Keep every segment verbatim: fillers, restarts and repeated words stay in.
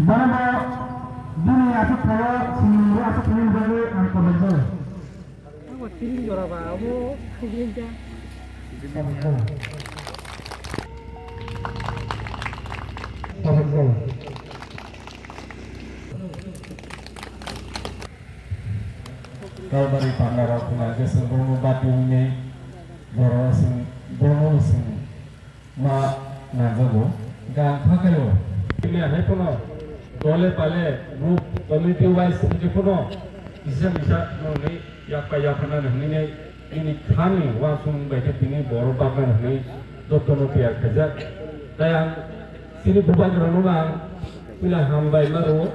Bono bo bini aswk khaio, sini aswk khaini bagwi ang kotor khaio. Abo tiling jora ba, abo tiling ja. Kotor khaio. Kotor khaio. Kalbari pandarok hwnka hwnkhe chwng bono bati wngwi borok chwng bono chwng ma nangjago. Hwnkhe ang phakhai-o. Bini hai phano dole pale group committee wise hwnkhe phano kisa misa nongni yakpa yaphanani hwnwi nai bini thani uansukmung bai khe bini borok baknani hwnwi jotono tiyar khaijak. Tai ang chini bubagrano ang puila hambai ma rwo.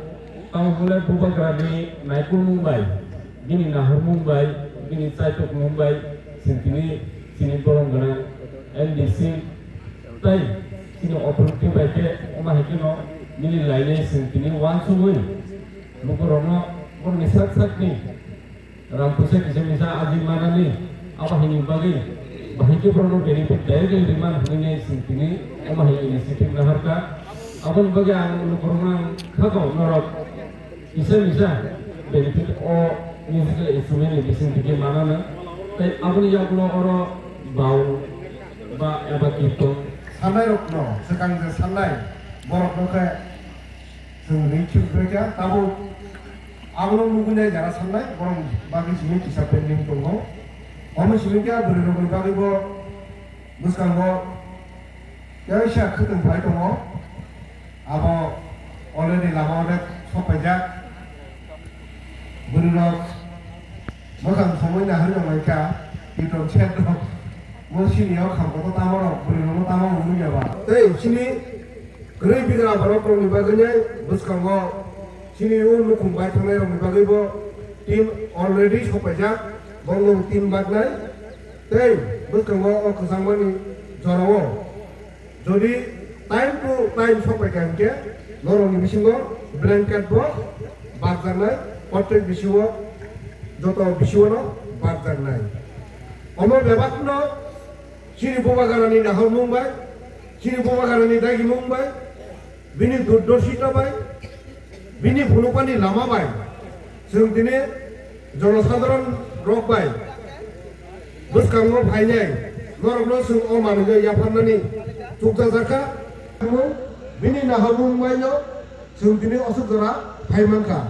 Tamo hwnle bubagrani naikolmung bai, bini nahormung bai, bini chaitokmung bai, chwng tini chini borom gwnang N D C tai chini authority bai khe omo hai kheno mili lainai chwng tini uansugwi lukurokno borokni sak sakni rang puisa kisa misa aji manani abo haini bagwi bahai khe borokno benefit directly rimani hwnwi chwng tini omo hai initiative naharkha. Aboni bagwi ang lukurokno ang kha kok norok kisa misa benefit o musical instrument ni bising tiki manana. Tai aboni yakno oro bau ba eba kirton. Sanai rokno swkang je sanai borok no khe chwng ri chwng khe tabuk abono nugwi nai jara sanai borok bagwi simi kisa pending tongo. Omo simi khe bwrwi rokni bagwi bo bwskango kaisa khwtwng phai tongo. Abo already lama onek sok paijak. Bwrwi rok mwkhang somoi nahar rok lai kha, pitong set rok. Mo sini o kham koto tamo rok, bwrwi rok tamo wngya ba. Tei sini kwrwi bigra borok rok ni bagwi nai bwskango sini o nukhung bai thangnai rok ni bagwi bo team already sok paijak. Bongno team baknai tei bwskango o kwchangmani jorao. Jodi time to time sok pai kha hwnkhe norokni bisingo blanket bo barjaknai, kottwk bisio joto bisiono barjaknai. Omo bebakno chini bubagrani nahormung bai, chini bubagrani dagimung bai, bini durdorshita bai, bini phunukmani lama bai chwng tini jonosadharon rok bai bwskango phainai norokno chwng o manwino yapharnani chukjajak kha. Bini naharmung baino chwng tini aswk jora phai mankha.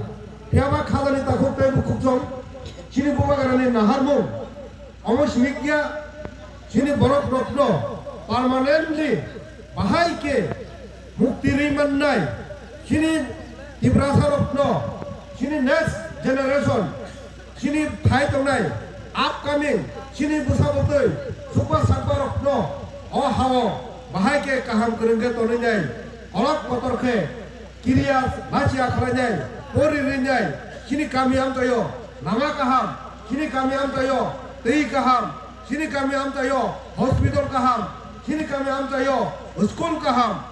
Phiyaba khajani takhuk tei bukhukchong chini bubagrani naharmung omo simi kya chini borok rokno permanently bahai khe mukti rwi mannai, chini Tiprasa rokno, chini next generation, chini phai tongnai upcoming chini bwsa bwtwi chukma sakma rokno o hao bahai khe kaham kwrwng khe tonwi nai, kolok kotor khe kiriya bachiya khlainai, pori rinai, chini kami amchaio lama kaham, chini kami amchaio twi kaham, chini kami amchaio hospital kaham, chini kami amchaio school kaham,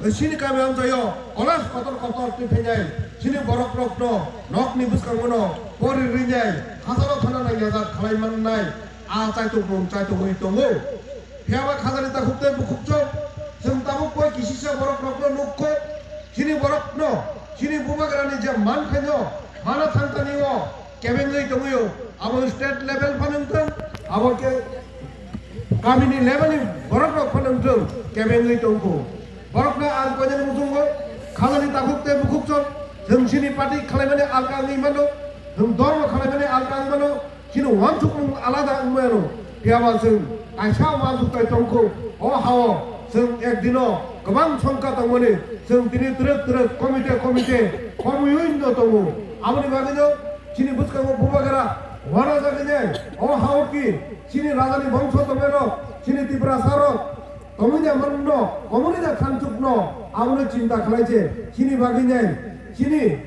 chini kami amchaio college kotor kotor twi phainai, chini borok rokno nokni bwskango no pori rinai, hasalo thana nangyajak khlai mannai, a chaitok mung chaitok wi tongo. Phiyaba khajani takhuk tei bukhukchok, chwng tabuk koi kisisa borok rokno nukho, chini borokno, chini bubagrani je man khaino, mana thangtani o kebengwi tongwio, abo state level phano wngthung, abo khe kamini level ni borok rok phano wngthung, kebengwi tongkho. Borokno ang koinani muchungo, khajani takhuk tei bukhukchok, chwng chini party khwlaimani alka wngwi mano, chwng dormo khwlaimani alka wngwi mano, chini uansukmung alada wngmano, phiyaba chwng kaisa uansuktai tongkho. O hao chwng ekdino kwbang songkha tongmani, chwng tini twrwk twrwk komite komite komiui no tongo. Aboni bagwino chini bwskango bubagra uanajagwi nai, o hao ki chini rajani bongso tongnairok, chini Tiprasa rok tongwini manno, komorni thangchukno abono chinta khlai se, chini bagwi nai, chini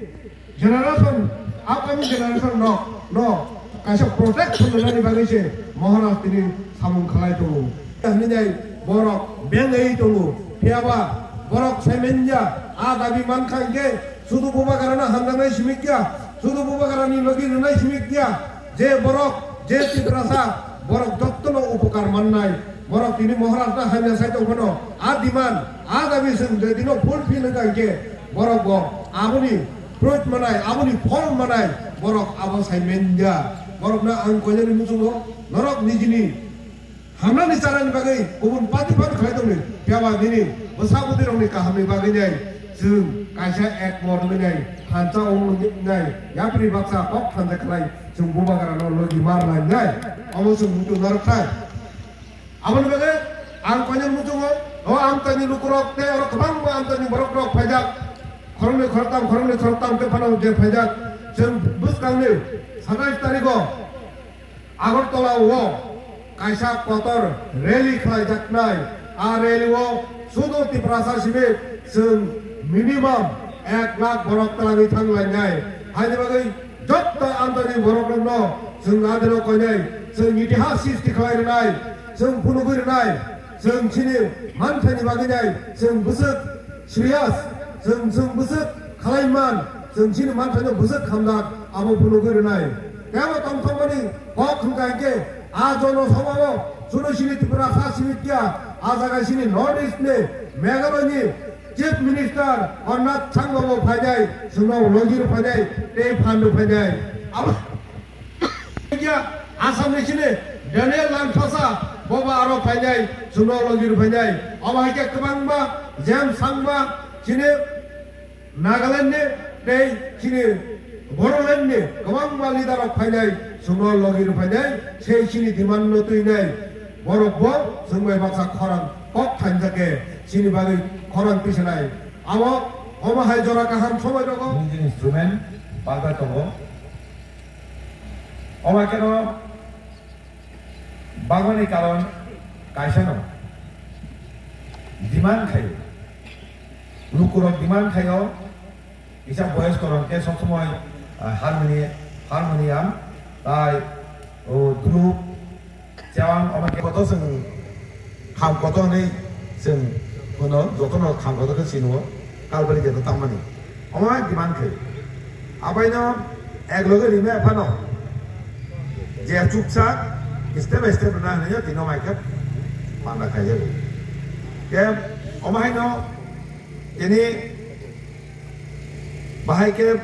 generation, upcoming generation no, no, kaisa protect khlailaini bagwi se Maharaj tini samung khlai tongo. Hinwi nai borok bengwi tongo. Phiyaba borok saimanya a dabi mankha hwnkhe sudu bubagrano hamjaknai simi kya, sudu bubagrani logi rwnai simi kya, je borok, je Tiprasa, borok jottono upokar mannai, borok tini Maharaj no hamya sai tongphano a demand A dabi chwng je dino fulfill wngkha hinkhe borok bo aboni fruit manai, aboni phol manai borok abo sai manya. Borokno ang koinani muchungo norok nijini hamnani chanani bagwi kubun party phan khlai tongni, phiya ba nini bwsa bwtwirokni kahamni bagwi nai chwng kaisa ek mor wngwi nai thansa wngwi nai yapri baksa kok thansa khlai chwng bubagrano logi mar lai nai. Omo chwng muchung narwk thai. Aboni bagwi ang koinani muchungo o amchaini lukurok tei oro kwbangma amchaini borokrok phaijak. Khoroknwi khoroktham, khoroknwi khoroktham khe phano je phaijak. Chwng bwskangni satais tarigo Agartala o kaisa kotor rally khlaijaknai. A rally o sudu Tiprasa simi chwng minimum ek lakh borok twlangwi thanglainai. Haini bagwi jotto amchaini borokrokno chwng adino koinai, chwng itihas srishti khlai rwnai, chwng phunugwi rwnai, chwng chini manthani bagwi nai, chwng bwswk serious, chwng, chwng bwswk khlai man, chwng chini manthano bwswk khamjak, abo phunugwi rwnai. Tei abo tongthokmani kok hwnkha hinkhe, a jono sabhao chwngno chini Tiprasa simi kiya, a jaga chini North East ni Meghalaya ni Chief Minister Conrad Sangma bo phainai, chwngno logi rw phainai, tei phan rw phainai. Abo India, Assam ni sini Daniel Langthasa, boba aro phainai, chwngno logi rw phainai. Omo hai khe kwbangma James Sangma, chini Nagaland ni tei chini Bodoland ni kwbangma leader rok phainai, chwngno logi rw phainai, sei chini demand no twinai. Borok bo chwng bai baksa khorang kok thansa khe chini bagwi khorang tisanai. Abo omo hai jora kaham somoi rogo. Music instrument bagwi tongo. Omo khe no bagmani karon kaisa no demand khaio. Lukurok demand khaio, kisa boyos korong khe sob somoi, ah, harmoni-, harmonium, tai, o, duluk, chewang, omo khe koto chwng kham koto hwnwi chwng hwno, jotono kham koto khe sino, kalbari khe tamani. Omo hai demand khe. Abaino ek loge rime phano je chuksa step by step na hwnwi tino mai khe panda khai jago. Ke omo haino tini bahai khe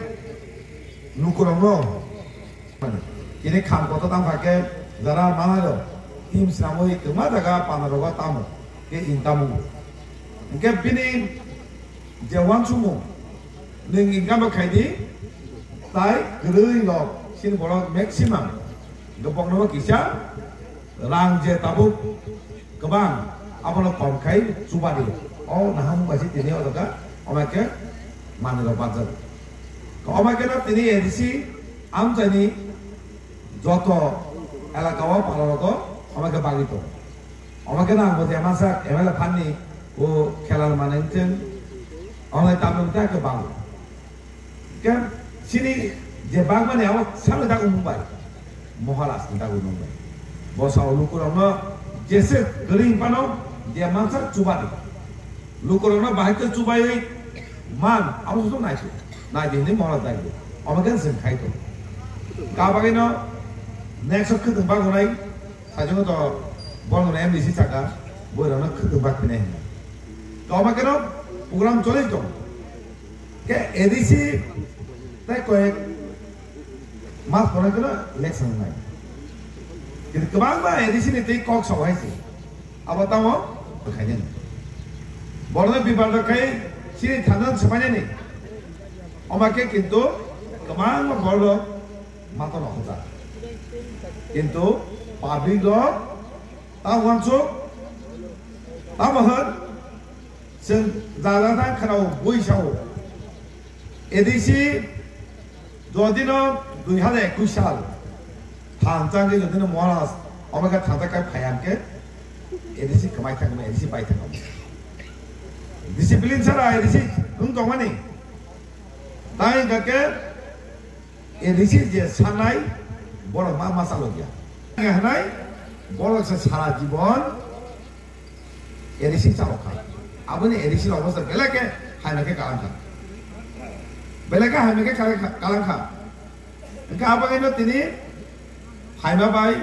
lukurokno tini kham koto tang kha khe jara manai rok team swnamwi kwma jaga panda rogo tamo khe income wngo. Hwnkhe bini je uansukmung, nwng income rok khai di, tai kwrwi rok chini borok maximum gopokno bo kisa rang je tabuk kwbang, abono kom khai chuba di. O naham bai se tini o jaga, omo khe manwi rok bajak. Omo khe no tini A D C amchaini joto elaka o pala rogo omo khe bagwi tongo. Omo khe no ang bo je masa M L A phan ni o khela manwi wngthung, omo tamni wngkha khe bagwi. Khe chini je bagmani abo salo dago mung bai, Maharaj ni dago mung bai. Bo sao lukurokno jese kwrwi phano je mansa chuba di. Lukurokno bahai khe chubai man, abo susu nai su. Nai di hinwi Maharaj dai di. Omo khe chwng khai to. Ka bagwi no next o khwtwng bago nai, sajwng to borok no M D C saka, boirokno khwtwng bak phinai hinwi. Ka omo khe no program choli tong. Ke A D C tei koyek mas pore khe election wngnai. Kintu kwbangma A D C ni tei kok sao hai se. Abo tamo bwkhainani. Borno bibardo khai chini thana swpainani. Omo khe kintu kwbangma borok mato no hoja. Kintu public rok ta uansuk, tamo hwn, chwng jaga thang khwnao bui sao. A D C jodino dui hajar ekush sal thansa khe jodino Maharaj omo khe thansa khe phai hwn khe A D C kwmai thangma, A D C bai thangma. Discipline sara A D C wng tongmani. Tai hwnkha khe A D C je sanai borok ma ma chalokya. Hwnwi hwnai borok se sara jibon A D C chalok kha. Aboni A D C rok bwsa belai khe hamya khe kalang kha. Belai khe hamya khe kalang kha, kalang kha. Hwnkhe abo haino tini phaima bai